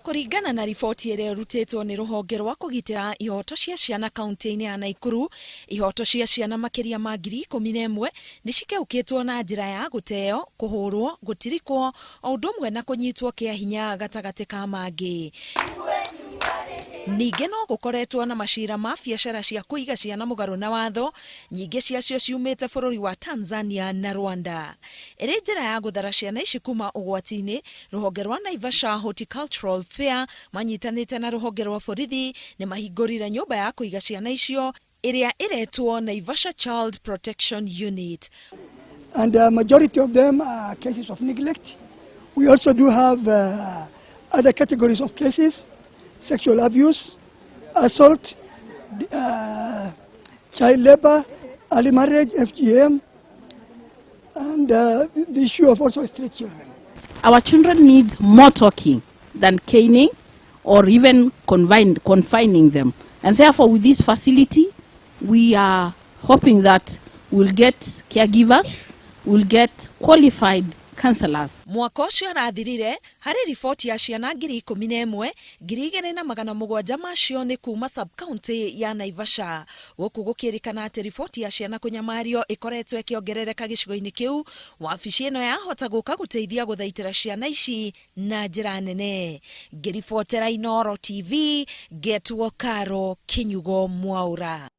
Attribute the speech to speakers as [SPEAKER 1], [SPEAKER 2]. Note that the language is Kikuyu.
[SPEAKER 1] Kũringana na riboti ĩrĩa ĩrutĩtwo nĩ rũhonge rwa kũgitĩra ihoto cia ciana kaunti-inĩ ya Naikuru, ihoto cia ciana makĩria ma 11,000 nĩ cikeũkĩtwo na njĩra ya gũteo, kũhũrwo, gũtirikwo o ũndũ ũmwe na kũnyitwo kĩa hinya gatagatĩ ka mangĩ. Ningĩ no gũkoretwo na macira ma biacara cia kũiga ciana mũgarũ na watho, nyingĩ ciacio ciumĩte bũrũri wa Tanzania na Rwanda. Ĩrĩ njĩra ya gũthara ciana ici kuma ũgwati-inĩ, rũhonge rwa Naivasha Horticultural Fair manyitanĩte na rũhonge rwa borithi nĩ mahingũrire nyũmba ya kũiga ciana icio ĩrĩa ĩretwo Naivasha Child Protection Unit.
[SPEAKER 2] And the majority of them are cases of neglect. We also do have other categories of cases, sexual abuse, assault, child labor, early marriage, FGM, and the issue of also street children.
[SPEAKER 3] Our children need more talking than caning or even confining them. And therefore, with this facility, we are hoping that we'll get caregivers, we'll get qualified counselors.
[SPEAKER 1] Mwaka ũcio ũrathirire harĩ riboti ya ciana 11,207 macio nĩ kuma sub-county ya Naivasha. Gũkũ gũkĩrĩkana atĩ riboti ya ciana kũnyamario ĩkoretwo ĩkĩongerereka gĩcigo-inĩ kĩu, wabici ĩno yahota gũka gũteithia gũthaitĩra ciana ici na njĩra nene. Ngĩribotera Inooro TV, ngetwo Karo Kinyugo Mwaura.